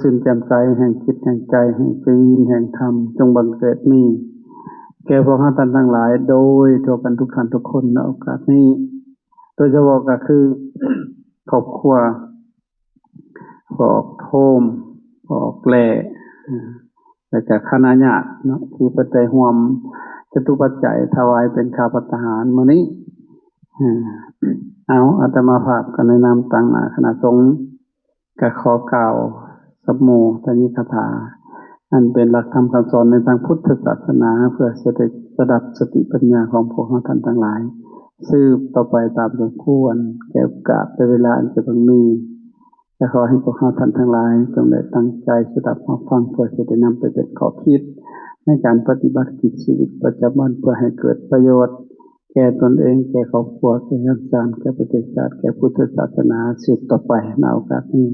ຊື່ນແຈ່ມໃສແຫ່ງຈິດແຫ່ງໃຈ ແຫ່ງຊີວິດແຫ່ງທຳ ຈົ່ງບັງເກີດມີແກ່ພວກເຮົາທ່ານທັງຫຼາຍ ໂດຍທົ່ວກັນທຸກທ່ານທຸກຄົນໃນໂອກາດນີ້ ໂດຍສະເພາະກໍຄື ຄອບຄົວ ພໍ່ອອກໂທມ ພໍ່ອອກແຫຼ້ ແລ້ວກະຄະນະຍາດເນາະ ທີ່ເພິ່ນໄດ້ຮ່ວມຈະຕຸປັດໄຈຖວາຍເປັນຄ່າພັດຕາຫານມື້ນີ້. ເອົາ ອາດຕະມາພາບກໍໃນນາມຕາງໜ້າຄະນະສົງ ກໍຂໍກ່າວສຳໂມທະນິກະຖາ ອັນເປັນຫຼັກທຳຄຳສອນໃນທາງພຸດທະສາສະໜາ ເພື່ອຈະໄດ້ສະດັບສະຕິປັນຍາຂອງພວກເຮົາທ່ານທັງຫຼາຍ ສືບຕໍ່ໄປຕາມສົມຄວນ ແກ່ໂອກາດແລະເວລາອັນຈະເພິ່ງມີ. ແລະຂໍໃຫ້ພວກເຮົາທ່ານທັງຫຼາຍ ຈົ່ງໄດ້ຕັ້ງໃຈສະດັບຮັບຟັງ ເພື່ອຈະໄດ້ນຳໄປເປັນຂໍ້ຄິດໃນການປະຕິບັດກິດຊີວິດປະຈຳວັນ ເພື່ອໃຫ້ເກີດປະໂຫຍດແກ່ຕົນເອງ, ແກ່ຄອບຄົວ, ແກ່ເຮືອນຊານ, ແກ່ປະເທດຊາດ, ແກ່ພຸດທະສາສະໜາ ສືບຕໍ່ໄປໃນໂອກາດນີ້.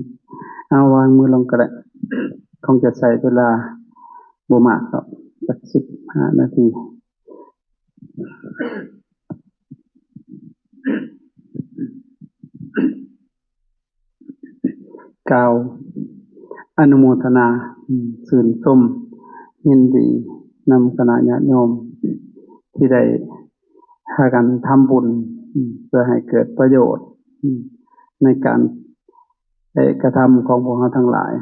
ເອົາ ວາງມືລົງກໍໄດ້. ຄົງຈະໃຊ້ເວລາບໍ່ມາກດອກ ຈັກສິບຫ້ານາທີ. ກ່າວອະນຸໂມທະນາ ຊື່ນຊົມຍິນດີນຳຄະນະຍາດໂຍມ ທີ່ໄດ້ພາກັນທຳບຸນ ເພື່ອໃຫ້ເກີດປະໂຫຍດໃນການ ແລະ ກະທຳຂອງພວກເຮົາທັງຫຼາຍ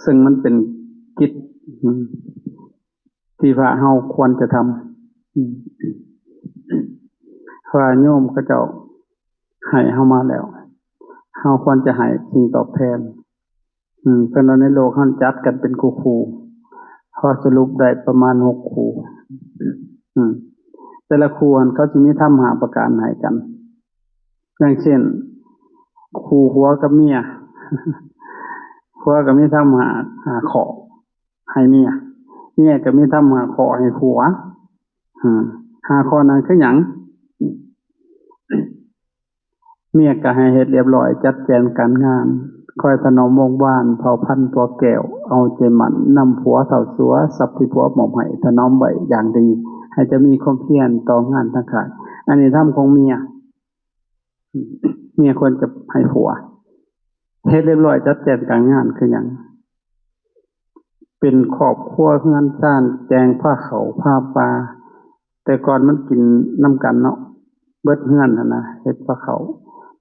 ເຊິ່ງມັນເປັນກິດ ທີ່ວ່າເຮົາຄວນຈະທຳ ເພາະວ່າໂຍມເຂົາເຈົ້າໃຫ້ເຮົາມາແລ້ວ ເຮົາຄວນຈະໃຫ້ສິ່ງຕອບແທນ. ເພິ່ນວ່າໃນໂລກເຮົາຈັດກັນເປັນຄູ່ໆ ເຮົາສະຫຼຸບໄດ້ປະມານຫົກຄູ່ ແຕ່ລະຄູ່ຫັ້ນເຂົາຊິມີທຳຫ້າປະການໃຫ້ກັນ. ຢ່າງເຊັ່ນ ຄູ່ຜົວກັບເມຍ ຜົວກໍມີທຳຫ້າ ຫ້າຂໍ້ໃຫ້ເມຍ ເມຍກໍມີທຳຫ້າຂໍ້ໃຫ້ຜົວ. ອາ ຫ້າຂໍ້ນັ້ນຄືຫຍັງ? ເມຍກໍໃຫ້ເຮັດລຽບລ້ອຍ ຈັດແຈງການງານ ຄອຍຖະໜອມວົງວານ ເຜົ່າພັນຕົວແກ້ວ ເອົາໃຈໝັ້ນນຳຜົວເທົ່າຕົວ ຊັບທີ່ຜົວມອບໃຫ້ ຖະໜອມໄວ້ຢ່າງດີ ໃຫ້ຈະມີຄວາມພຽນຕໍ່ງານທັງຫຼາຍ. ອັນນີ້ທຳຂອງເມຍ. ເມຍຄວນຈະໃຫ້ຜົວເຮັດລຽບລ້ອຍ ຈັດແຈງການງານຄືຫຍັງ? ເປັນຄອບຄົວເຮືອນຊານ ແກງພາເຂົ້າພາປາ. ແຕ່ກ່ອນມັນກິນນຳກັນເນາະ ເບິດເຮືອນຫັ້ນນະ ເຮັດພາເຂົ້າ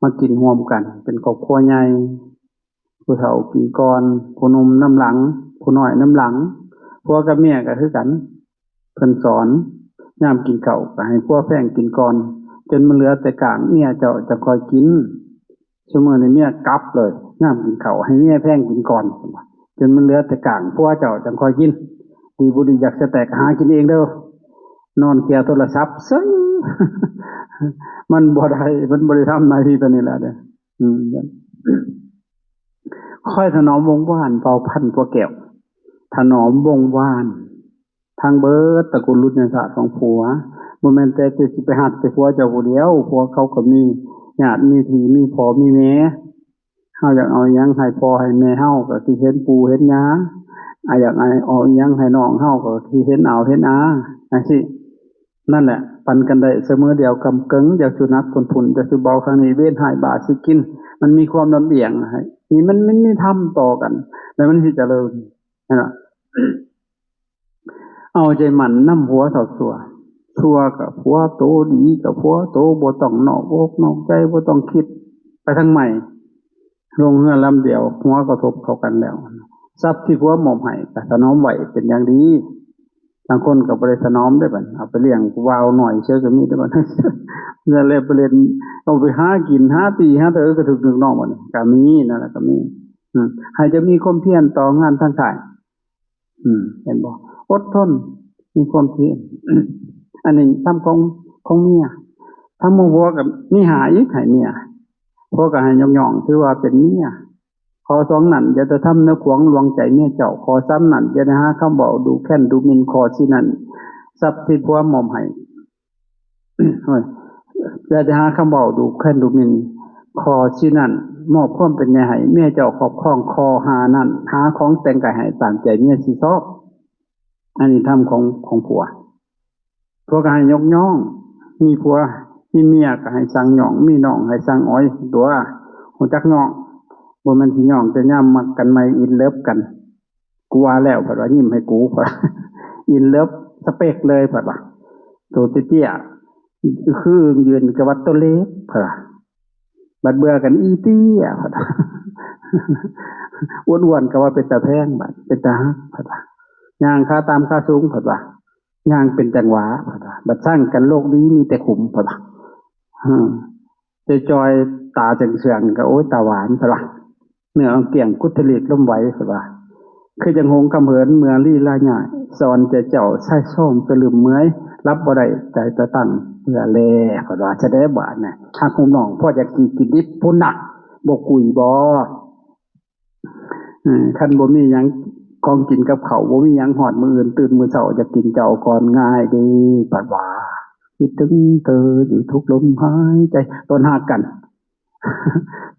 ມາກິນຮ່ວມກັນ ເປັນຄອບຄົວໃຫຍ່. ຜູ້ເຖົ້າກິນກ່ອນ ຜູ້ໜຸ່ມນຳຫຼັງ ຜູ້ນ້ອຍນຳຫຼັງ. ຜົວກັບເມຍກໍຄືກັນ ເພິ່ນສອນ ຍາມກິນເຂົ້າກໍໃຫ້ຜົວແພງກິນກ່ອນ ຈົນມັນເຫຼືອແຕ່ກ້າງ ເມຍເຈົ້າຈັ່ງຄ່ອຍກິນ. ຊຸມື້ນີ້ເມຍກັບເລີຍ ຍາມກິນເຂົ້າໃຫ້ເມຍແພງກິນກ່ອນ ຈົນມັນເຫຼືອແຕ່ກ້າງ ຜົວເຈົ້າຈັ່ງຄ່ອຍກິນ. ດີບໍ່ດີຢາກສະແຕກຫາກິນເອງເດີ້ ນອນເຄຍໂທລະສັບເຊີຍ. ມັນບໍ່ໄດ້ ມັນບໍ່ໄດ້ທຳໜ້າທີ່ຕົວນີ້ແລ້ວເດີ້. ອືມ ຄອຍຖະໜອມວົງວານ ເຜົ່າພັນຕົວແກ້ວ ຖະໜອມວົງວານ ທັງເບິດຕະກູນລຸນຍາຊາດຂອງຜົວ. ບໍ່ແມ່ນແຕ່ເຈົ້າຊິໄປຮັກແຕ່ຜົວເຈົ້າຜູ້ດຽວ ຜົວເຂົາກໍມີຍາດມີພີ່ ມີພໍ່ມີແມ່. ເຮົາຢາກເອົາຫຍັງໃຫ້ພໍ່ໃຫ້ແມ່ເຮົາ ກໍຊິເຫັນປູ່ເຫັນຍ່າ. ອາ ຢາກໃຫ້ເອົາຫຍັງໃຫ້ນ້ອງເຮົາ ກໍຊິເຫັນອາວເຫັນອາ ຈັ່ງຊີ້. ນັ້ນແຫຼະ ປັນກັນໄດ້ສະເໝີດຽວກຳເກິ່ງ ຢ່າສູ່ໜັກຄົນພຸ້ນ ຢ່າສູ່ເບົາຂ້າງນີ້ ເວນຮ້າຍບາດຊິກິນ. ມັນມີຄວາມລຳອຽງໃຫ້ ນີ້ມັນ ມັນມີທຳຕໍ່ກັນ ແລ້ວມັນຊິຈະເລີນ ເຫັນບໍ່? ເອົາໃຈໝັ້ນນຳຜົວເທົ່າຕົວ ຊົ່ວກໍຜົວໂຕ ດີກໍຜົວໂຕ ບໍ່ຕ້ອງນອກອົກນອກໃຈ ບໍ່ຕ້ອງຄິດໄປທາງໃໝ່. ລົງເຮືອລຳດຽວ ຫົວກໍທົບເຂົ້າກັນແລ້ວ ຊັບທີ່ຜົວມອບໃຫ້ກໍຖະໜອມໄວ້ເປັນຢ່າງດີ. ບາງຄົນກໍບໍ່ໄດ້ຖະໜອມເດ້ບັດ ເອົາໄປລ້ຽງຜູ້ບ່າວນ້ອຍເສີຍກໍມີເດ້ບັດ. ເຮືອແລະໄປຫຼິ້ນ ເອົາໄປຫາກິນ ຫາຕີ ຫາເຕີ ກະຖືກນຶກນ້ອງບັດນີ້ ກໍມີ ນັ້ນແຫຼະ ກໍມີ. ອືມ ໃຫ້ຈະມີຄວາມພຽນຕໍ່ງານທັງຫຼາຍ. ອືມ ເຫັນບໍ່? ອົດທົນ ມີຄວາມພຽນ. ອັນນີ້ທຳຂອງ ຂອງເມຍ. ທຳຂອງຜົວກໍມີຫ້າອີກ ໃຫ້ເມຍ. ຜົວກໍໃຫ້ຍົກຍ້ອງ ຖືວ່າເປັນເມຍ. ຂໍ້ສອງນັ້ນ ຢ່າໄດ້ທຳແນວຂວາງລວງໃຈເມຍເຈົ້າ. ຂໍ້ສາມນັ້ນ ຢ່າໄດ້ຫາຄຳເວົ້າດູແຄນດູໝິ່ນ. ຂໍ້ສີ່ນັ້ນ ຊັບທີ່ຜົວມອບໃຫ້ ເອີຍ ຢ່າໄດ້ຫາຄຳເວົ້າດູແຄນດູໝິ່ນ. ຂໍ້ສີ່ນັ້ນ ມອບຄວາມເປັນໃຫຍ່ໃຫ້ເມຍເຈົ້າຄອບຄອງ. ຂໍ້ຫ້ານັ້ນ ຫາຂອງແຕ່ງກາຍໃຫ້ຕາມໃຈເມຍຊິຊອບ. ອັນນີ້ທຳຂອງ ຂອງຜົວ. ຜົວກໍໃຫ້ຍົກຍ້ອງ ມີຜົວ ມີເມຍກໍໃຫ້ສັ່ງຍ້ອງ ມີນ້ອງໃຫ້ສັ່ງອອຍຕົວະ ຮູ້ຈັກຍ້ອງ. ບໍ່ແມ່ນຊິຍ້ອງແຕ່ຍາມມັກກັນໃໝ່ in love ກັນ. ກູວ່າແລ້ວ ເພິ່ນວ່າ ຍິ້ມໃຫ້ກູ ເພິ່ນວ່າ in love ສະເປັກເລີຍ ເພິ່ນວ່າ ໂຕເຕ້ຍໆ ຄືອຶ່ງຢືນ ກະວ່າໂຕເລັກ ເພິ່ນວ່າ ບັດເບື່ອກັນ ອີເຕ້ຍ ເພິ່ນວ່າ ອ້ວນໆ ກະວ່າເປັນຕາແພງ ບັດເປັນຕາຮັກ ເພິ່ນວ່າ ຍ່າງຂາຕ່ຳຂາສູງ ເພິ່ນວ່າ ຍ່າງເປັນຈັງຫວະ ເພິ່ນວ່າ ບັດຊັງກັນໂລກນີ້ມີແຕ່ຂຸມ ເພິ່ນວ່າ ເອີ ຈ່ອຍໆ ຕາເຊື່ອງໆ ກະ ໂອ້ຍ ຕາຫວານ ເພິ່ນວ່າ ເນື້ອອ່ອນກ້ຽງ ກຸດທະລີກລົມໄວ ເພິ່ນວ່າ ຄືຈັ່ງຫົງຄຳເຫີນເມື່ອລີລາຍ້າຍ ສອນໃຈເຈົ້າຊາຍຊອມສະລຶມເມື່ອຍ ຫຼັບບໍ່ໄດ້ໃຈຕະຕັ້ງເພື່ອແລ ເພິ່ນວ່າ ສະແດງວ່ານະ ຮັກຮູ້ນ້ອງພໍຢາກກິນ ກິນດິບພຸ້ນນະ ບໍ່ກຸຍບໍ່? ເອີ ຄັນບໍ່ມີຫຍັງ ຂອງກິນກັບເຂົ້າ ບໍ່ມີຫຍັງຮອດມື້ອື່ນ ຕື່ນມື້ເຊົ້າຢາກກິນເຈົ້າກ່ອນງ່າຍເດ້ ເພິ່ນວ່າ ຄິດເຖິງເທີຢູ່ທຸກລົມຫາຍໃຈ ຕອນຮັກກັນ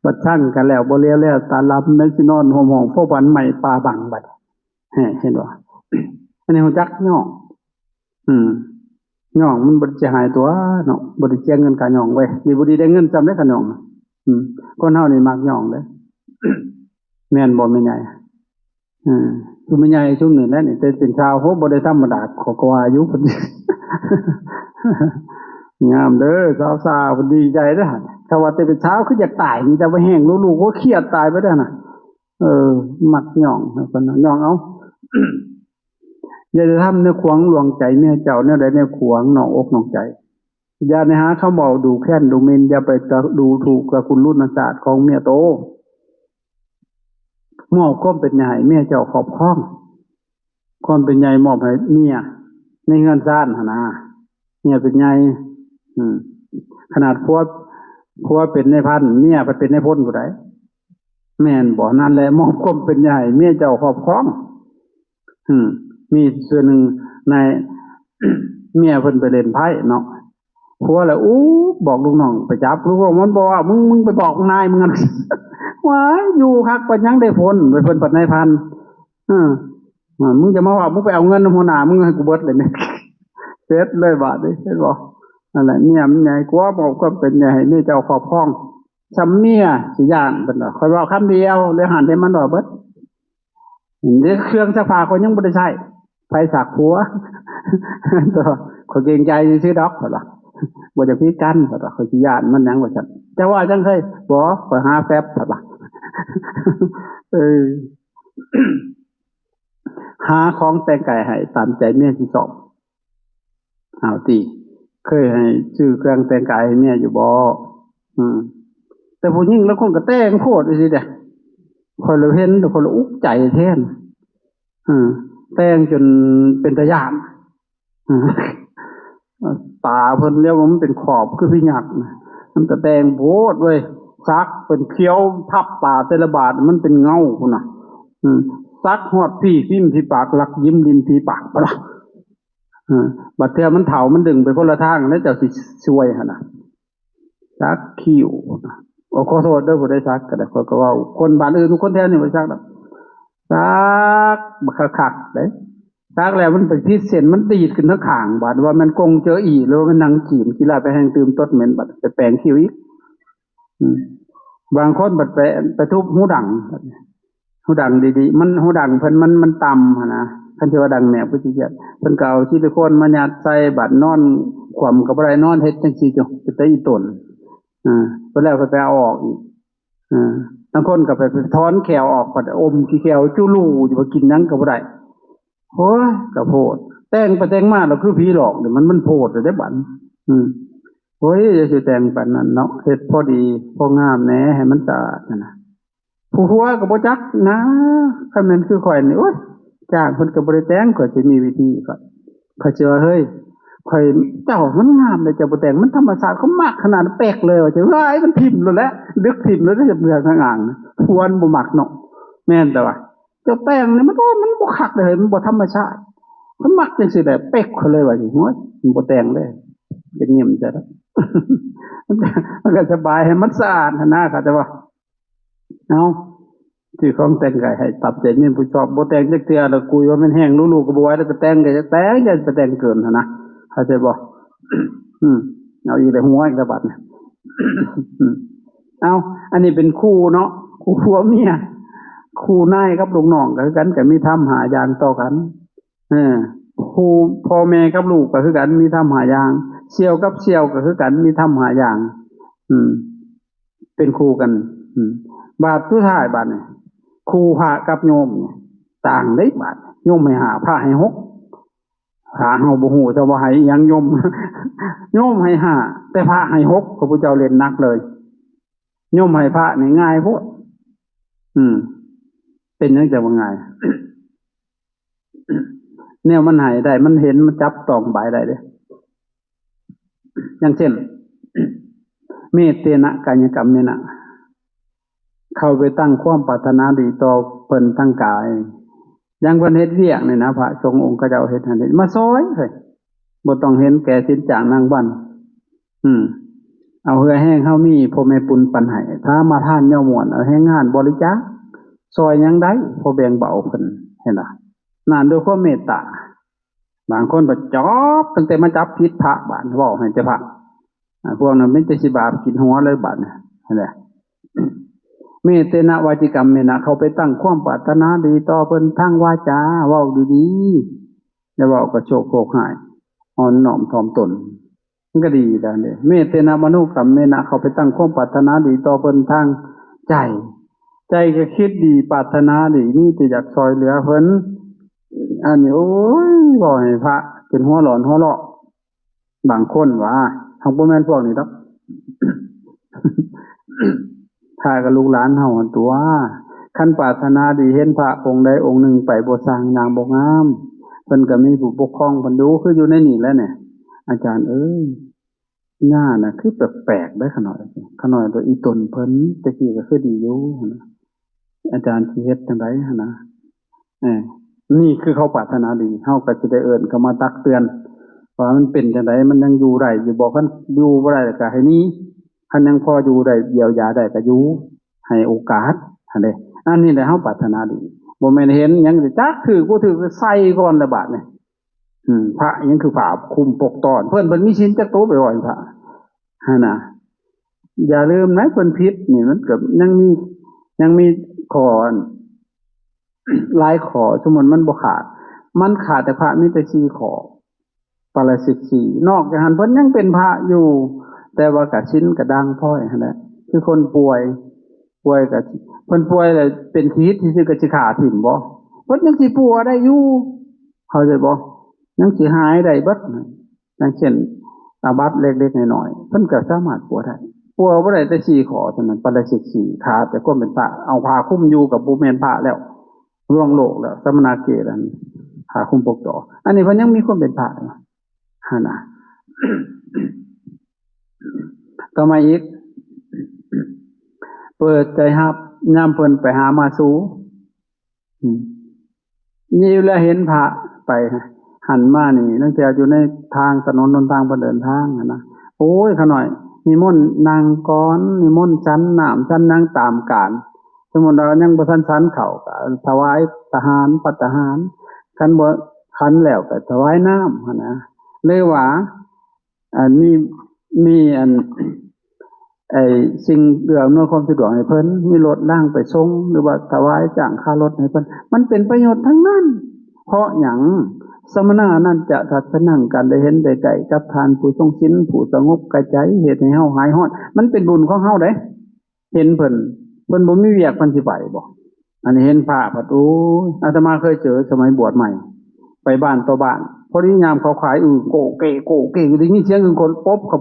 ບັດຊັງກັນແລ້ວ ບໍ່ຫຼຽວແລຕາລຳ ໃນຊິນອນໂຮມຫ້ອງ ພໍບັນໄມ້ປ່າບັງບັດ ເຫັນບໍ່? ອັນນີ້ຮູ້ຈັກຍ້ອງ ອືມ ຍ້ອງມັນບໍ່ໄດ້ເສຍຫາຍຕົວະເນາະ ບໍ່ໄດ້ເສຍເງິນຄ່າຍ້ອງເວີຍ ດີບໍ່ດີໄດ້ເງິນສ່ຳໃດຄ່າຍ້ອງ ອືມ ຄົນເຮົານີ້ມັກຍ້ອງເດ້ ແມ່ນບໍ່ແມ່ໃຫຍ່? ເອີ ຄືແມ່ໃຫຍ່ຊຸມນີ້ແຫຼະນີ້ ແຕ່ເປັນຊາວ ໂຫ ບໍ່ໄດ້ທຳມະດາ ເຂົາກໍວ່າຢູ່ ເພິ່ນ ງາມເດີ ສາວຊາເພິ່ນດີໃຈເດີ ຖ້າວ່າແຕ່ເປັນຊາວຄືຢາກຕາຍນີ້ ຈະວ່າແຮງລູກໆ ໂຫ ຄຽດຕາຍໄປເດີນະ ເອີ ມັກຍ້ອງເພິ່ນ ຍ້ອງເອົາ ຢ່າໄດ້ທຳແນວຂວາງລວງໃຈເມຍເຈົ້າ ແນວໃດແນວຂວາງນອກອົກນອກໃຈ ຢ່າໄດ້ຫາຄຳເວົ້າດູແຄ້ນດູໝິ່ນ ຢ່າໄປຕະ ດູຖູກຕະກຸນລຸນນະຊາດຂອງເມຍໂຕ ມອບຄວາມເປັນໃຫຍ່ໃຫ້ເມຍເຈົ້າຄອບຄອງ ຄວາມເປັນໃຫຍ່ມອບໃຫ້ເມຍໃນເຮືອນຊານຫັ້ນນາ ເມຍເປັນໃຫຍ່ ອືມ ຂະໜາດຜົວ ຜົວເປັນນາຍພັນ ເມຍພັດເປັນນາຍພົນພຸ້ນໃດ ແມ່ນບໍ່? ນັ້ນແຫຼະ ມອບຄວາມເປັນໃຫຍ່ໃຫ້ເມຍເຈົ້າຄອບຄອງ ອືມ ມີເທື່ອໜຶ່ງ ນາຍ ເມຍເພິ່ນໄປຫຼິ້ນໄພ້ເນາະ ຜົວລະອູບ ບອກລູກນ້ອງໄປຈັບ ລູກນ້ອງມັນບອກວ່າ ມຶງ ມຶງໄປບອກນາຍມຶງຫັ້ນ ວ້າຍ ຢູ່ຄັກປານຫຍັງໄດ້ພົນ ໄປເພິ່ນພັດນາຍພັນ ເອີ ມຶງຈະມາເວົ້າ ມຶງໄປເອົາເງິນນຳຫົວໜ້າມຶງໃຫ້ກູເບິດເລີຍ ເສັດເລີຍບາດນີ້ ເຫັນບໍ່? ນັ້ນແຫຼະ ເມຍມັນໃຫຍ່ກວ່າ ບອກຄວາມເປັນໃຫຍ່ໃຫ້ເມຍເຈົ້າຄອບຄອງ ສ່ຳເມຍຊິຢ້ານ ເພິ່ນວ່າ ຂ້ອຍເວົ້າຄຳດຽວ ແລ້ວຫັ້ນແຕ່ມັນເວົ້າເບິດ ເດ້ ເຄື່ອງຊັກຜ້າຂ້ອຍຍັງບໍ່ໄດ້ໃຊ້ ໃຜຊັກ? ຜົວ ຂ້ອຍເກງໃຈຊື່ໆດອກ ເພິ່ນວ່າ ບໍ່ຢາກຜິດກັນ ເພິ່ນວ່າ ຂ້ອຍຊິຢ້ານມັນຫຍັງວ່າຊັ້ນ ເຈົ້າວ່າຈັ່ງໃດ? ບໍ່ ຂ້ອຍຫາແຟັບ ເພິ່ນວ່າ ເອີ ຫາຂອງແຕ່ງກາຍໃຫ້ຕາມໃຈເມຍຊິຊອບ ເອົາຕິ ເຄີຍໃຫ້ຊື້ເຄື່ອງແຕ່ງກາຍໃຫ້ເມຍຢູ່ບໍ່? ອືມ ແຕ່ຜູ້ຍິງລາງຄົນກໍແຕ່ງໂພດອີ່ຫຼີເດ້ ຂ້ອຍລະເຫັນແລ້ວຂ້ອຍລະອຸກໃຈແທນ ເອີ ແຕ່ງຈົນເປັນຕາຢ້ານ ເອີ ຕາເພິ່ນແລ້ວມັນເປັນຂອບຄືພະຍັກ ມັນກະແຕ່ງໂພດເວີຍ ສັກເປັນຂຽວ ພັບຕາແຕ່ລະບາດມັນເປັນເງົາພຸ້ນນະ ອືມ ສັກຮອດຝີ ລິມຝີປາກ ລັກຍິ້ມລິມຝີປາກ ເອີ ບັດເທື່ອມັນເຖົ້າ ມັນດຶງໄປຄົນລະທາງ ແລ້ວເຈົ້າຊິຊ່ວຍຫັ້ນນະ ສັກຄິ້ວ ໂອ້ ຂໍໂທດເດີ ຜູ້ໃດສັກກໍໄດ້ ຂ້ອຍກໍເວົ້າ ຄົນບ້ານອື່ນ ຄົນແຖວນີ້ບໍ່ໄດ້ສັກດອກ ສັກບັກຄັກໆເດ້ ສັກແລ້ວມັນໄປຜິດເສັ້ນ ມັນດີດຂຶ້ນທາງຂ້າງ ບາດວ່າແມ່ນກົງເຈີອີ ຫຼືວ່າແມ່ນໜັງຈີນ ຂີ້ລ້າຍໄປແຮງຕື່ມຕົດເໝັນ ບາດໄປແປງຄິ້ວອີກ ອືມ ບາງຄົນບັດໄປ ໄປທຸບຫູດັງ ຫູດັງດີໆ ມັນ ຫູດັງເພິ່ນມັນ ມັນຕ່ຳຫັ້ນນະ ຄັນຊິວ່າດັງແມວຄືຊິຄຽດ ເພິ່ນກໍເອົາຊິລິໂຄນມາຍັດໃສ່ ບາດນອນຂວ້ຳກໍບໍ່ໄດ້ ນອນເຮັດຈັ່ງຊີ້ຢູ່ ເປັນຕາອີ່ຕົນ ເອີ ເພິ່ນແລ້ວເພິ່ນໄປເອົາອອກອີກ ເອີ ລາງຄົນກໍໄປ ໄປຖອນແຂ້ວອອກ ບັດອົມຂີ້ແຂ້ວຈຸລູຢູ່ ວ່າກິນຫຍັງກໍບໍ່ໄດ້ ໂອ້ຍ ກະໂພດ ແຕ່ງໄປແຕ່ງມາແລ້ວຄືຜີຫຼອກນີ້ ມັນ ມັນໂພດແລ້ວເດ້ບັດ ອືມ ໂອ້ຍ ຢ່າຊິແຕ່ງປານນັ້ນເນາະ ເຮັດພໍດີພໍງາມແດ່ ໃຫ້ມັນສະອາດຫັ້ນນະ ຜູ້ຜົວກໍບໍ່ຈັກນະ ຄັນແມ່ນຄືຂ້ອຍນີ້ ໂອ້ຍ ຈ້າງເພິ່ນກໍບໍ່ໄດ້ແຕ່ງ ຂ້ອຍຊິມີວິທີ ຂ້ອຍ ຂ້ອຍຊິວ່າ ເຮີ້ຍ ຂ້ອຍ ເຈົ້າມັນງາມເດ້ ເຈົ້າບໍ່ແຕ່ງ ມັນທຳມະຊາດ ຂ້ອຍມັກຂະໜາດ ເປັກເລີຍ ວ່າຈັ່ງ ເຮີ້ຍ ມັນຖິ້ມໂລດແຫຼະ ດຶກຖິ້ມໂລດເດ້ ເບື່ອງທາງອ່າງ ຜົວມັນບໍ່ມັກເນາະ ແມ່ນແຕ່ວ່າ ເຈົ້າແຕ່ງນີ້ມັນ ໂອ້ຍ ມັນບໍ່ຄັກເດ້ ມັນບໍ່ທຳມະຊາດ ມັນມັກຈັ່ງຊີ້ແຫຼະ ເປັກຂ້ອຍເລີຍວ່າ ໂອ້ຍ ມັນບໍ່ແຕ່ງເລີຍ ເປັນຍິ້ມໃສ່ ມັນກໍສະບາຍ ໃຫ້ມັນສະອາດຫັ້ນນະ ເຂົ້າໃຈບໍ່? ເອົາ ຊື້ຂອງແຕ່ງກາຍໃຫ້ຕາມໃຈເມຍຜູ້ຊອບ ບໍ່ແຕ່ງຈັກເທື່ອ ແລ້ວກຸຍວ່າແມ່ນແຮງ ລູກໆກໍບໍ່ໄຫວ ແລ້ວກໍແຕ່ງ ກໍຢາກແຕ່ງ ຢ່າໄປແຕ່ງເກີນຫັ້ນນະ ເຂົ້າໃຈບໍ່? ອືມ ເອົາອີກແລ້ວ ຫົວອີກແລ້ວບາດນີ້ ເອົາ ອັນນີ້ເປັນຄູ່ເນາະ ຜູ້ຜົວເມຍ, ຄູ່ນາຍກັບລູກນ້ອງກໍຄືກັນ ກໍມີທຳຫ້າຢ່າງຕໍ່ກັນ. ເອີ ຄູ່ພໍ່ແມ່ກັບລູກກໍຄືກັນ ມີທຳຫ້າຢ່າງ, ສ່ຽວກັບສ່ຽວກໍຄືກັນ ມີທຳຫ້າຢ່າງ. ອືມ ເປັນຄູ່ກັນ. ອືມ ບາດສຸດທ້າຍບາດນີ້ ຄູ່ພະກັບໂຍມນີ້ຕ່າງເດ້. ບາດໂຍມໃຫ້ຫ້າ ພະໃຫ້ຫົກ. ພະເຮົາບໍ່ຮູ້ຊະວ່າໃຫ້ອີ່ຫຍັງໂຍມ, ໂຍມໃຫ້ຫ້າ ແຕ່ພະໃຫ້ຫົກ ພະພຸດທະເຈົ້າເນັ້ນໜັກເລີຍ. ໂຍມໃຫ້ພະນີ້ງ່າຍໂພດ. ອືມ ເປັນຫຍັງຈະວ່າງ່າຍ? ແນວມັນໃຫ້ໄດ້ ມັນເຫັນ ມັນຈັບຕ້ອງບາຍໄດ້ເດ້. ຢ່າງເຊັ່ນ ເມເຕນະກາຍະກັມເມນະ ເຂົ້າໄປຕັ້ງຄວາມປາດຖະໜາດີຕໍ່ເພິ່ນທາງກາຍ. ຢ່າງເພິ່ນເຮັດວຽກນີ້ນະ ພະສົງອົງຂະເຈົ້າເຮັດຫັ້ນເຮັດ ມາຊ່ອຍເຮີ້ຍ, ບໍ່ຕ້ອງເຫັນແກ່ສິນຈ້າງນາງວັນ. ອືມ ເອົາເຫື່ອແຮງເຮົາມີ ພໍ່ແມ່ປຸນປັນໃຫ້, ພາມາທານຍໍມ່ວນ ເອົາແຮງງານບໍລິຈາກ ຊ່ອຍຫຍັງໄດ້ ພໍແບ່ງເບົາເພິ່ນ. ເຫັນບໍ່? ນັ້ນ ດ້ວຍຄວາມເມດຕາ. ບາງຄົນກໍຈອບ ຕັ້ງແຕ່ມາຈັບຜິດພະ ບາດເວົ້າໃຫ້ແຕ່ພະ, ອາ ພວກນັ້ນມີແຕ່ຊິບາບກິນຫົວເລີຍບາດນີ້. ເຫັນບໍ່? ເມເຕນະວາຈິກຳເມນະ ເຂົ້າໄປຕັ້ງຄວາມປາດຖະໜາດີຕໍ່ເພິ່ນທາງວາຈາ ເວົ້າດີໆ, ຢ່າເວົ້າກະໂຊກໂພກຮ້າຍ, ອ່ອນນ້ອມຖ່ອມຕົນ ມັນກໍດີແລ້ວເດ້. ເມເຕນະມະໂນກຳເມນະ ເຂົ້າໄປຕັ້ງຄວາມປາດຖະໜາດີຕໍ່ເພິ່ນທາງໃຈ, ໃຈກໍຄິດດີປາດຖະໜາດີ ມີແຕ່ຢາກຊ່ອຍເຫຼືອເພິ່ນ. ອັນນີ້ ໂອ້ຍ ເວົ້າໃຫ້ພະຈົນຫົວຮ້ອນຫົວເລາະ. ບາງຄົນວ່າ ເຮົາບໍ່ແມ່ນພວກນີ້ດອກ. ພະກັບລູກຫຼານເຮົາຫັ້ນຕົວະ, ຄັນປາດຖະໜາດີເຫັນພະອົງໃດອົງໜຶ່ງໄປບໍ່ຊ່າງ ຍ່າງບໍ່ງາມ, ເພິ່ນກໍມີຜູ້ປົກຄອງເພິ່ນຢູ່ ຄືຢູ່ໃນນີ້ແຫຼະນີ້. ອາຈານເອີຍ ຍ່ານະຄືແປກໆເດ້ຂະນ້ອຍ, ຂະນ້ອຍໂດຍອີຕົນເພິ່ນແຕ່ກີ້ກໍຄືດີຢູ່ຫັ້ນນະ, ອາຈານຊິເຮັດຈັ່ງໃດຫັ້ນນະ? ເອີ ນີ້ຄືເຂົາປາດຖະໜາດີ, ເຮົາກໍຊິໄດ້ເອີ້ນເຂົາມາຕັກເຕືອນວ່າມັນເປັນຈັ່ງໃດ, ມັນຍັງຢູ່ໄດ້ຢູ່ບໍ່? ຄັນຢູ່ບໍ່ໄດ້ກໍໃຫ້ໜີ, ຄັນຍັງພໍຢູ່ໄດ້ ຢຽວຢາໄດ້ກໍຢູ່, ໃຫ້ໂອກາດຫັ້ນເດ້. ອັນນີ້ແຫຼະເຮົາປາດຖະໜາດີ, ບໍ່ແມ່ນເຫັນຫຍັງຈັກຖືກບໍ່ຖືກໃສ່ກ່ອນລະບາດນີ້. ອືມ ພະຍັງຄືຜ້າຄຸມປົກຕ້ອນ, ເພິ່ນ ເພິ່ນມີສິນຈັກໂຕໄປເວົ້າໃຫ້ພະຫັ້ນນະ. ຢ່າລືມນະ ເພິ່ນຜິດນີ້ ມັນກໍຍັງມີ ຍັງມີຂໍ້ ອັນ ຫຼາຍຂໍ້, ສົມມຸດມັນບໍ່ຂາດ, ມັນຂາດແຕ່ພະມີແຕ່ສີ່ຂໍ້, ປາລາຊິກສີ່, ນອກຈາກນັ້ນເພິ່ນຍັງເປັນພະຢູ່, ແຕ່ວ່າກໍສິນກໍດ່າງພ້ອຍຫັ້ນແຫຼະ. ຄືຄົນປ່ວຍ, ປ່ວຍກໍ ເພິ່ນປ່ວຍແລ້ວເປັນຂີ້ຫີດຊື່ໆ ກໍຊິຂ້າຖິ້ມບໍ່? ເພິ່ນຍັງຊິປົວໄດ້ຢູ່, ເຂົ້າໃຈບໍ່? ຍັງຊິຫາຍໄດ້ເບິດ. ຢ່າງເຊັ່ນ ອາບັດເລັກໆນ້ອຍໆ ເພິ່ນກໍສາມາດປົວໄດ້, ປົວບໍ່ໄດ້ແຕ່ສີ່ຂໍ້ເທົ່ານັ້ນ, ປາລາຊິກສີ່ ຂາດແຕ່ຄວາມເປັນພະ, ເອົາຜ້າຄຸມຢູ່ກໍບໍ່ແມ່ນພະແລ້ວ, ລ່ວງໂລກແລ້ວ, ສະມະນະເກດ ອັນຜ້າຄຸມປົກຕໍ. ອັນນີ້ເພິ່ນຍັງມີຄວາມເປັນພະຫັ້ນນະ. ຕໍ່ມາອີກ ເປີດໃຈຮັບຍາມເພິ່ນໄປຫາມາສູ່. ອືມ ນີ້ແຫຼະເຫັນພະໄປຫັ້ນມານີ້, ຕັ້ງແຕ່ຢູ່ໃນທາງຖະໜົນຫົນທາງເພິ່ນເດີນທາງຫັ້ນນະ. ໂອ້ຍ ຂ້ານ້ອຍ ນິມົນນັ່ງກ່ອນ, ນິມົນສັນນ້ຳສັນຫຍັງຕາມການ. ສົມມຸດວ່າຍັງບໍ່ທັນສັນເຂົ້າ ກໍຖວາຍຕະຫານ ພັດຕະຫານ, ຄັນບໍ່ ຄັນແລ້ວກໍຖວາຍນ້ຳຫັ້ນນະ. ຫຼືວ່າ ອັນມີ ມີອັນ ໄອ້ສິ່ງເອື້ອອຳນວຍຄວາມສະດວກໃຫ້ເພິ່ນ, ມີລົດລາງໄປສົ່ງ ຫຼືວ່າຖວາຍຈ້າງຄ່າລົດໃຫ້ເພິ່ນ, ມັນເປັນປະໂຫຍດທັງນັ້ນ. ເພາະຫຍັງ? ສະມະນານັນຈະທັດສະນັງ, ການໄດ້ເຫັນໄດ້ໃກ້ກັບທ່ານຜູ້ຊົງສິນ ຜູ້ສະຫງົບກາຍໃຈ ເຮັດໃຫ້ເຮົາຫາຍຮ້ອນ, ມັນເປັນບຸນຂອງເຮົາເດ້. ເຫັນເພິ່ນ ເພິ່ນບໍ່ມີວຽກ ເພິ່ນຊິໄປບໍ່? ອັນນີ້ເຫັນພະພັດ ໂອ້ຍ ອາດຕະມາເຄີຍເຈີສະໄໝບວດໃໝ່ ໄປບ້ານຕໍ່ບ້ານ, ພໍດີຍາມເຂົາຂາຍອຶ່ງໂກເກໂກເກ ໄດ້ຍິນສຽງອຶ່ງຄົນປົບເຂົາ,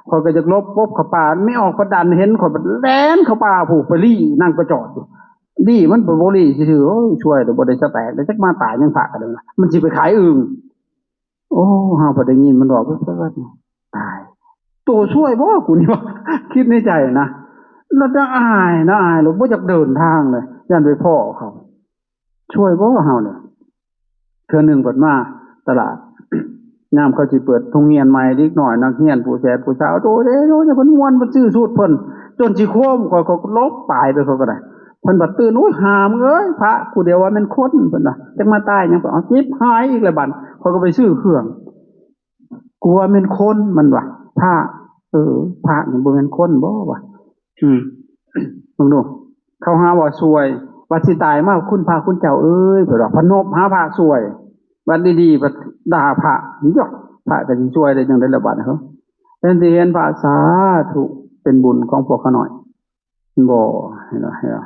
ຂ້ອຍກໍຢາກຫຼົບປົບເຂົ້າປ່າ, ແມ່ອອກພະດັນເຫັນ ຂ້ອຍບັດແລ່ນເຂົ້າປ່າພຸ້ນ ໄປລີ້ນາງກໍຈອດຢູ່. ລີ້ມັນໄປບໍ່ລີ້ຊື່ໆ, ໂອ້ຍ ຊ່ວຍແຕ່ບໍ່ໄດ້ສະແຕກ ຈັກມາຕາຍຍັງພະກັນ, ມັນຊິໄປຂາຍອຶ່ງ. ໂອ້ ເຮົາພໍໄດ້ຍິນມັນເວົ້າແປັບໆ ຕາຍ ໂຕຊ່ວຍບໍ່ກູນີ້ວະ ຄິດໃນໃຈນະ. ລະຈະອາຍນະ ອາຍ ລະບໍ່ຢາກເດີນທາງເລີຍ ຢ້ານໄປພໍ້ເຂົາ, ຊ່ວຍບໍ່ເຮົານີ້. ເທື່ອໜຶ່ງເພິ່ນມາຕະຫຼາດ ຍາມເຂົາຊິເປີດໂຮງຮຽນໃໝ່, ເດັກນ້ອຍນັກຮຽນຜູ້ແສບຜູ້ສາວ ໂຕເດ້ ໂຕເດ້ ເພິ່ນມ່ວນ ເພິ່ນຊື້ສູດເພິ່ນ ຈົນຊິໂຄມ ຂ້ອຍກໍຫຼົບປາຍໄປ ຂ້ອຍກໍໄດ້. ເພິ່ນບັດຕື່ນ ໂອ້ຍ ຫາມເອີຍ ພະກູດຽວວ່າແມ່ນຄົນ ເພິ່ນວ່າ ຈັກມາຕາຍຫຍັງ ໄປເອົາຈິບຫາຍອີກແລ້ວບັດ. ຂ້ອຍກໍໄປຊື້ເຄື່ອງ ກວ່າແມ່ນຄົນ ມັນວ່າ ພະ ເອີ ພະນີ້ບໍ່ແມ່ນຄົນບໍ່ວະ? ອືມ ເບິ່ງດູ ເຂົາຫາວ່າຊ່ວຍ ບັດຊິຕາຍມາ ຄຸນພະຄຸນເຈົ້າເອີຍ ເພິ່ນວ່າ ເພິ່ນນົບຫາພະຊ່ວຍ ບັດດີໆ ພັດດ່າພະ ຢອກ ພະກໍຊິຊ່ວຍໄດ້ຈັ່ງໃດລະບາດນີ້ ແທນທີ່ເຫັນພະ ສາທຸ ເປັນບຸນຂອງພວກຂ້ານ້ອຍ ບໍ່ ເຫັນບໍ່ ເຫັນບໍ່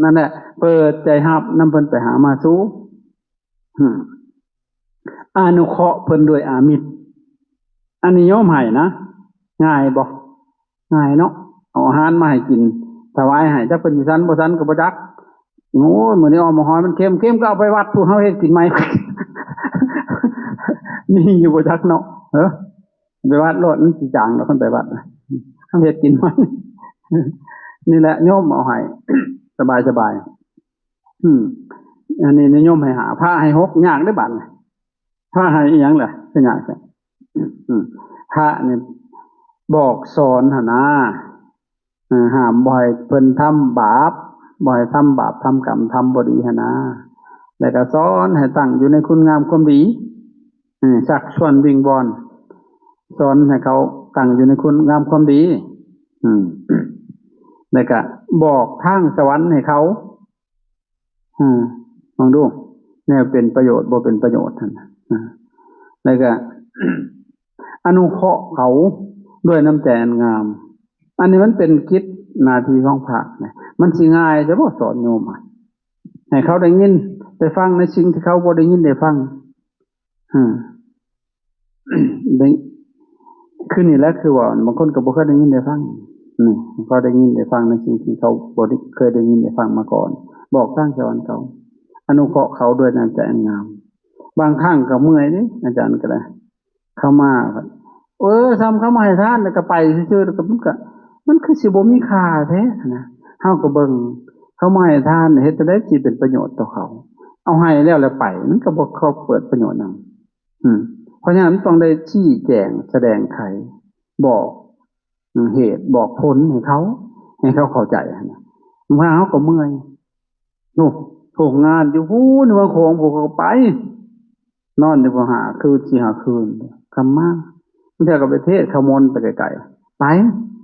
ນັ້ນແຫຼະ ເປີດໃຈຮັບນຳເພິ່ນໄປຫາມາສູ່ ອືມ ອະນຸເຄາະເພິ່ນດ້ວຍອາມິດ ອັນນີ້ໂຍມໃຫ້ນະ ງ່າຍບໍ່? ງ່າຍເນາະ ເອົາອາຫານມາໃຫ້ກິນ ຖວາຍໃຫ້ ຈັກເພິ່ນຊິສັນບໍ່ສັນກໍບໍ່ຈັກ ໂອ້ຍ ມື້ນີ້ອ້ອມໝາກຫອຍມັນເຄັມ ເຄັມກໍເອົາໄປວັດ ພວກເຮົາເຮັດກິນໃໝ່ ມີຢູ່ບໍ່ຈັກເນາະ ເອີ ໄປວັດໂລດ ມັນຊິຈາງດອກ ຄັນໄປວັດນະ ເຮົາເຮັດກິນໃໝ່ ນີ້ແຫຼະໂຍມເອົາໃຫ້ ສະບາຍໆ ອືມ ອັນນີ້ນິຍົມໃຫ້ຫ້າ ພະໃຫ້ຫົກ ຍາກເດ້ບາດນີ້ ພະໃຫ້ອີ່ຫຍັງລະ ຄືຍາກແທ້ ອືມ ພະນີ້ບອກສອນຫັ້ນນາ ເອີ ຫ້າມບໍ່ໃຫ້ເພິ່ນທຳບາບ ບໍ່ໃຫ້ທຳບາບ ທຳກຳ ທຳບໍ່ດີຫັ້ນນາ ແລ້ວກໍສອນໃຫ້ຕັ້ງຢູ່ໃນຄຸນງາມຄວາມດີ ເອີ ຊັກຊວນວິງວອນ ສອນໃຫ້ເຂົາຕັ້ງຢູ່ໃນຄຸນງາມຄວາມດີ ອືມ ແລ້ວກະບອກທາງສະຫວັນໃຫ້ເຂົາ ອືມ ລອງດູ ແນວເປັນປະໂຫຍດ ບໍ່ເປັນປະໂຫຍດຫັ້ນນະ ອາ ແລ້ວກະ ອະນຸເຄາະເຂົາດ້ວຍນ້ຳໃຈອັນງາມ ອັນນີ້ມັນເປັນກິດໜ້າທີ່ຂອງພະນະ ມັນຊິງ່າຍແທ້ບໍ່ສອນໂຍມ ໃຫ້ເຂົາໄດ້ຍິນໄດ້ຟັງໃນສິ່ງທີ່ເຂົາບໍ່ໄດ້ຍິນໄດ້ຟັງ ອາ ໄດ້ ຄືນີ້ແຫຼະ ຄືວ່າບາງຄົນກໍບໍ່ເຄີຍໄດ້ຍິນໄດ້ຟັງ ນີ້ ເຂົາໄດ້ຍິນໄດ້ຟັງໃນສິ່ງທີ່ເຂົາບໍ່ໄດ້ເຄີຍໄດ້ຍິນໄດ້ຟັງມາກ່ອນ ບອກທາງສະຫວັນເຂົາ ອະນຸເຄາະເຂົາດ້ວຍນ້ຳໃຈອັນງາມ ບາງຄັ້ງກໍເມື່ອຍເດ້ ອາຈານກໍໄດ້ ເຂົາມາ ເອີ ສ່ຳເຂົາມາໃຫ້ທານ ແລ້ວກໍໄປຊື່ໆ ແລ້ວກໍມັນກໍ ມັນຄືຊິບໍ່ມີຄ່າແທ້ນະ ເຮົາກໍເບິ່ງ ເຂົາມາໃຫ້ທານ ເຮັດຈັ່ງໃດຊິເປັນປະໂຫຍດຕໍ່ເຂົາ ເອົາໃຫ້ແລ້ວ ແລ້ວໄປ ມັນກໍບໍ່ເກີດປະໂຫຍດຫຍັງ ອືມ ເພາະສະນັ້ນມັນຕ້ອງໄດ້ຊີ້ແຈງສະແດງໄຂ ບອກ ເຫດ ບອກຜົນໃຫ້ເຂົາ ໃຫ້ເຂົາເຂົ້າໃຈຫັ້ນນະ ບາງເຮົາກໍເມື່ອຍ ໂອ້ ໂທກງານຢູ່ພຸ້ນ ເມືອງໂຂງ ພວກເຂົາກໍໄປ ນອນຢູ່ພຸ້ນຫ້າຄືນ ສີ່ຫ້າຄືນ ກັບມາ ບາງເທື່ອກໍໄປເທດຂະມົນໄປໄກໆ ໄປ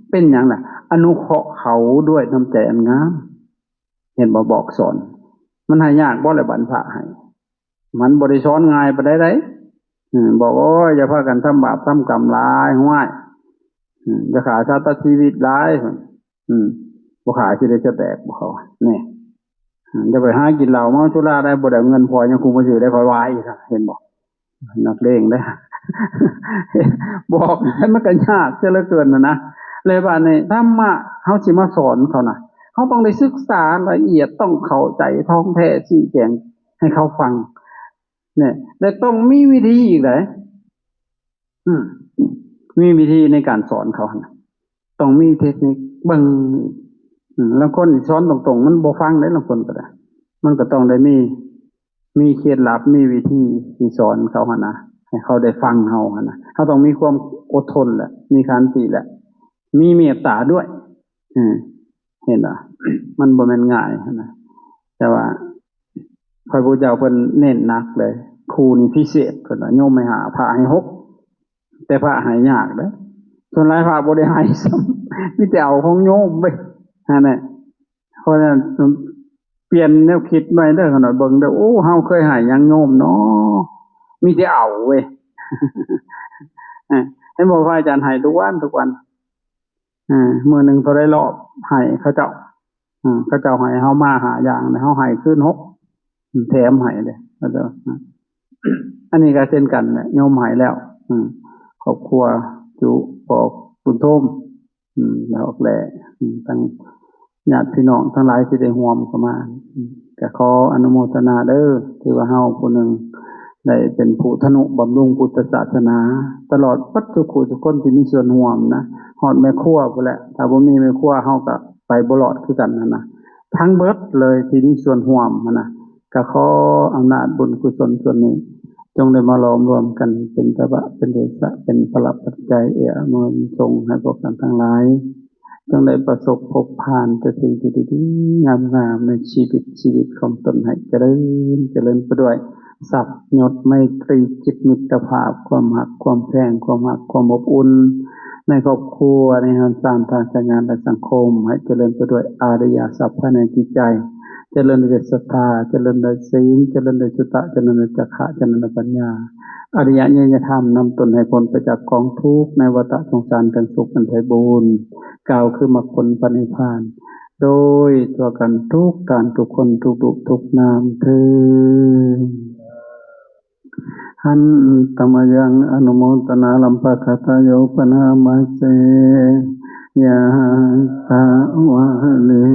ເປັນຫຍັງລະ ອະນຸເຄາະເຂົາດ້ວຍນ້ຳໃຈອັນງາມ ເຫັນບໍ່ ບອກສອນ ມັນໃຫ້ຍາກບໍ່ລະ ບັນພະໃຫ້ ມັນບໍ່ໄດ້ສອນງ່າຍປານໃດໃດ ອືມ ບອກ ໂອ້ຍ ຢ່າພາກັນທຳບາບທຳກຳຫຼາຍ ຫ້ວຍ ອືມ ຢ່າຂ້າສັດຕັດຊີວິດຫຼາຍ ອືມ ບໍ່ຂ້າຊິໄດ້ຈະແຕກບໍ່ ເຂົາວ່າ ແນ່ ອືມ ຢ່າໄປຫາກິນເຫຼົ້າເມົາສຸລາໄດ້ ບໍ່ໄດ້ເງິນ ພໍ່ຍັງຄຸມມາຊື້ໄດ້ ຂ້ອຍວ່າອີກ ເຫັນບໍ່ ນັກເລງເດ້ ບອກໃຫ້ມັນກໍຍາກເສຍເຫຼືອເກີນຫັ້ນນະ ແລ້ວບາດນີ້ທຳມະເຮົາຊິມາສອນເຂົານະ ເຮົາຕ້ອງໄດ້ສຶກສາລະອຽດ ຕ້ອງເຂົ້າໃຈທ່ອງແທ້ ຊີ້ແຈງໃຫ້ເຂົາຟັງ ແນ່ ແລະ ຕ້ອງມີວິທີອີກໃດ໋ ອືມ ມີວິທີໃນການສອນເຂົາຫັ້ນນະ ຕ້ອງມີເທັກນິກເບິ່ງ ອືມ ລາງຄົນສອນຕົງໆ ມັນບໍ່ຟັງເດ້ ລາງຄົນກໍໄດ້ ມັນກໍຕ້ອງໄດ້ມີ ມີເຄັດລັບ ມີວິທີທີ່ສອນເຂົາຫັ້ນນະ ໃຫ້ເຂົາໄດ້ຟັງເຮົາຫັ້ນນະ ເຮົາຕ້ອງມີຄວາມອົດທົນແຫຼະ ມີຂັນຕິແຫຼະ ມີເມດຕາດ້ວຍ ເຫັນບໍ່? ມັນບໍ່ແມ່ນງ່າຍນະ. ແຕ່ວ່າພະພຸດທະເຈົ້າເພິ່ນເນັ້ນໜັກເລີຍ, ຄູນີ້ພິເສດ, ເພິ່ນວ່າໂຍມໃຫ້ຫ້າ ພະໃຫ້ຫົກ, ແຕ່ພະໃຫ້ຍາກເດ້. ສ່ວນຫຼາຍພະບໍ່ໄດ້ໃຫ້ຊ້ຳ, ມີແຕ່ເອົາຂອງໂຍມເວີຍ, ຫັ້ນແຫຼະ. ເພາະນັ້ນ ປ່ຽນແນວຄິດໃໝ່ເດີ, ຂະນ້ອຍເບິ່ງເດີ, ໂອ້ ເຮົາເຄີຍໃຫ້ຫຍັງໂຍມເນາະ, ມີແຕ່ເອົາເວີຍ. ເຫັນບໍ່ ພະອາຈານໃຫ້ທຸກວັນ ທຸກວັນ. ເອີ ມື້ໜຶ່ງເທົ່າໃດລອບໃຫ້ເຂົາເຈົ້າ, ເອີ ເຂົາເຈົ້າໃຫ້ເຮົາມາຫ້າຢ່າງ ແລ້ວເຮົາໃຫ້ຄືນຫົກ ແຖມໃຫ້ເດ້ ເຂົາເຈົ້າ. ອັນນີ້ກໍເຊັ່ນກັນແຫຼະ, ໂຍມໃຫ້ແລ້ວ ອືມ ຄອບຄົວຈຸປອກບຸນໂທມ ອືມ ແລ້ວອອກແຫຼະ ອືມ ທັງຍາດພີ່ນ້ອງທັງຫຼາຍທີ່ໄດ້ຮ່ວມເຂົ້າມາ ອືມ ກໍຂໍອະນຸໂມທະນາເດີ, ຖືວ່າເຮົາຜູ້ໜຶ່ງໄດ້ເປັນຜູ້ທະນຸບຳລຸງພຸດທະສາສະໜາ ຕະຫຼອດເບິດທຸກຜູ້ທຸກຄົນທີ່ມີສ່ວນຮ່ວມນະ, ຮອດແມ່ຄົວພຸ້ນແຫຼະ, ຖ້າບໍ່ມີແມ່ຄົວເຮົາກໍໄປບໍ່ລອດຄືກັນຫັ້ນນະ. ທັງເບິດເລີຍທີ່ມີສ່ວນຮ່ວມຫັ້ນນະ, ກໍຂໍອຳນາດບຸນກຸສົນສ່ວນນີ້ ຈົ່ງໄດ້ມາຫຼອມລວມກັນເປັນຕະບະ ເປັນເດຊະ ເປັນພະລະປັດໄຈ ເອື້ອອຳນວຍສົ່ງໃຫ້ພວກທ່ານທັງຫຼາຍ ຈົ່ງໄດ້ປະສົບພົບຜ່ານແຕ່ສິ່ງທີ່ດີໆງາມໆໃນຊີວິດ, ຊີວິດຂອງຕົນໃຫ້ຈະເລີນ, ຈະເລີນໄປດ້ວຍຊັບຍົດໄມຕີຈິດມິດຕະພາບ, ຄວາມຮັກ, ຄວາມແພງ, ຄວາມຮັກ, ຄວາມອົບອຸ່ນ, ໃນຄອບຄົວ, ໃນເຮືອນຊານ, ທາງສາຍຍານ ແລະ ສັງຄົມ ໃຫ້ຈະເລີນໄປດ້ວຍອະລິຍະຊັບພາຍໃນຈິດໃຈ, ຈະເລີນດ້ວຍສັດທາ, ຈະເລີນດ້ວຍສີນ, ຈະເລີນດ້ວຍສຸຕະ, ຈະເລີນດ້ວຍຈາຄະ, ຈະເລີນດ້ວຍປັນຍາ. ອະລິຍະຍະທຳນຳຕົນໃຫ້ພົ້ນໄປຈາກກອງທຸກໃນວັດຕະສົງສານ ເຖິງສຸກເປັນໄພບູນ, ກ່າວຄືມັກຜົນພະນິບພານ ໂດຍທົ່ວກັນທຸກທ່ານທຸກຄົນ ທຸກຮູບທຸກນາມເທີ້ນ. ຫັນຕະມະຍັງ ອະນຸໂມທະນາລັມພະກະຕະໂຍ ປະນາມະເສ ຍະຖາວາລິ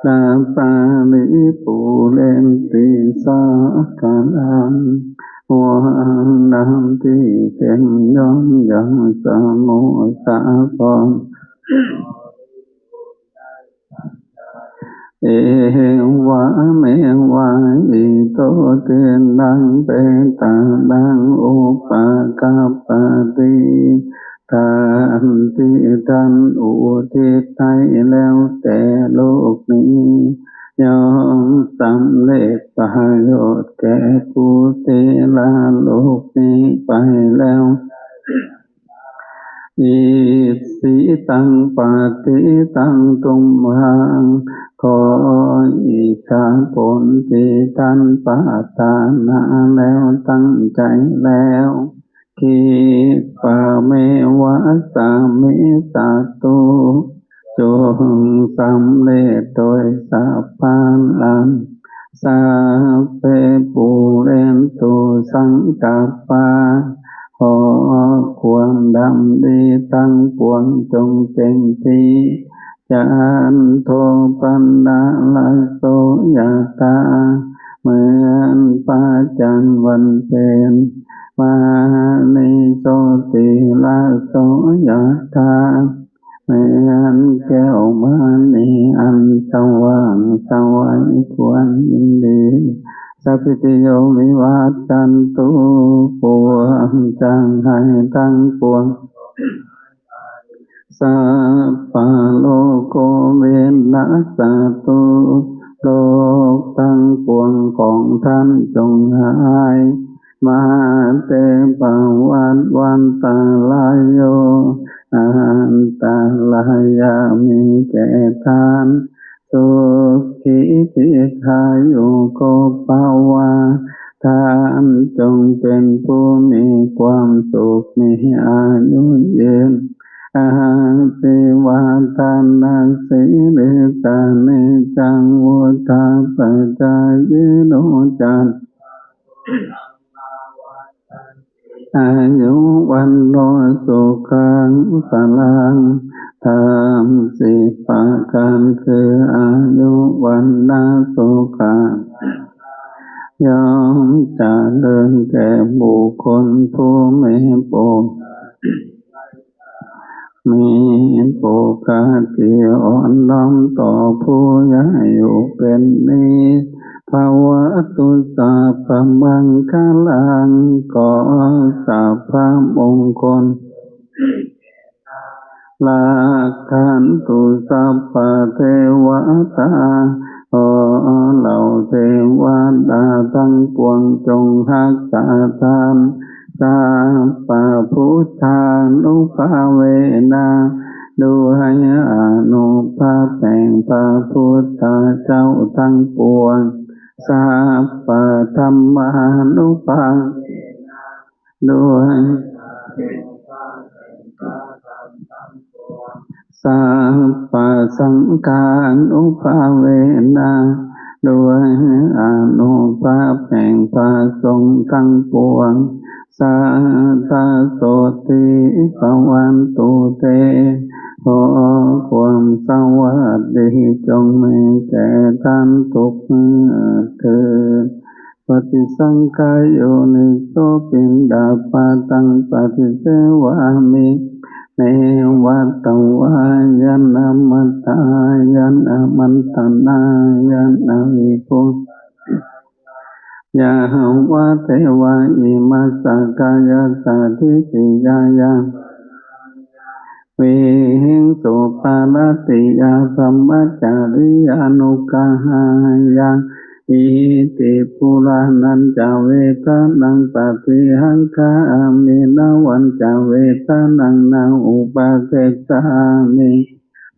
ລາປາລິ ປູເຣນຕິ ສາຄະລັງ ວັນນະຕິ ເຕັມຍ້ອນ ຍັງສະມຸດສາຄອນ ເອວະເມວະ ອິໂຕ ທິນນະງ ເປຕານັງ ອຸປະກັບປະຕິ ທ່ານທີ່ທ່ານອຸທິດໃຫ້ແລ້ວແຕ່ໂລກນີ້ ຍ່ອມສຳເລັດປະໂຫຍດແກ່ຜູ້ທີ່ລະໂລກນີ້ໄປແລ້ວ. ອິຊິຕັງ ປະຕິຕັງ ຕຸມຫັງ ຂໍອິດຖະຜົນທີ່ທ່ານປາດຖະໜາແລ້ວ ຕັ້ງໃຈແລ້ວ ຄິປະເມວະ ສາມິສັດຖຸ ຈົ່ງສຳເລັດໂດຍສັບພາລັງ ສັບເພ ປູເຣນຕຸ ສັງກັບປາ ຂໍຄວາມດຳລິທັງປວງຈົ່ງເປັນທີ່ ຈັນໂທ ປະນະລະໂສ ຍະຖາ ເໝືອນພະຈັນວັນເພັນ ມະນີໂຊຕິລະໂສ ຍະຖາ ເໝືອນແກ້ວມະນີອັນສະຫວ່າງໄສໄວຄວນດີ ສັບພິຕິໂຍ ວິວັດສັນຕຸ ປວງຈັກໃຫ້ທັງປວງ ສັບພະໂລໂກ ວິນາສະຕຸ ໂລກທັງປວງຂອງທ່ານຈົ່ງຫາຍ ມະຫາເຕ ປະວັດວັນຕະລາໂຍ ອັນຕະລາຍຢ່າມີແກ່ທ່ານ ສຸຂີ ດີຄາຍຸໂກ ພະວາ ທ່ານຈົ່ງເປັນຜູ້ມີຄວາມສຸກ ມີອາຍຸຍືນ ອາພິວາທະນະສີລິສະນິຈັງ ວຸດທາປະຈາຍິໂນ ຈັດ ອາຍຸວັນໂນ ສຸຂັງ ພະລັງ ທຳສິບປະການ ຄືອາຍຸ ວັນນະ ສຸຂະ ຍ່ອມຈະເລີນແກ່ບຸກຄົນຜູ້ມີປົກ ມີປົກກະຕິອ່ອນນ້ອມຕໍ່ຜູ້ໃຫຍ່ຢູ່ເປັນນິດ ພະວະຕຸ ສັບພະມັງຄະລັງ ຂໍສັບພະມົງຄົນ ລັກຂັນຕຸ ສັບພະເທວະຕາ ຂໍເຫຼົ່າເທວະດາທັງປວງຈົ່ງຮັກສາທ່ານ ສັບພະພຸດທານຸພາເວນະ ດ້ວຍອານຸພາບແຫ່ງພະພຸດທະເຈົ້າທັງປວງ ສັບພະທຳມານຸພາເວນະ ດ້ວຍ ສັບພະສັງຄານຸພາເວນະ ດ້ວຍອານຸພາບແຫ່ງພະສົງທັງປວງ ສາທາໂສຕິພະວັນຕຸເຕ ຂໍຄວາມສະຫວັດດີຈົ່ງມີແກ່ທ່ານທຸກເມື່ອເທີ້ນ. ປະຕິສັງຂາໂຍນິໂສ ປິນດາປາຕັງປະຕິເສວາມິ ເນວະຕະວາຍະນະ ມັດຖາຍະນະ ມັນຕະນາຍະນະ ວິປຸສາຍາຍະວະເທວະ ອິມາສະກາຍາສາທິຕິຍາຍາ ວິຫິງສຸປາລາຕິຍາ ບຣະມະຈາຣິຍານຸກະຫາຍາ Iti purāṇañca vedanaṃ paṭihaṅkhāmi navañca vedanaṃ na uppādessāmi.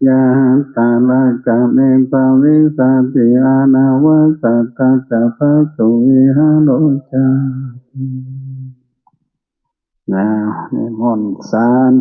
Yātrā ca me bhavissati anavajjatā ca phāsuvihāro cāti. ນະ ນິມົນສານ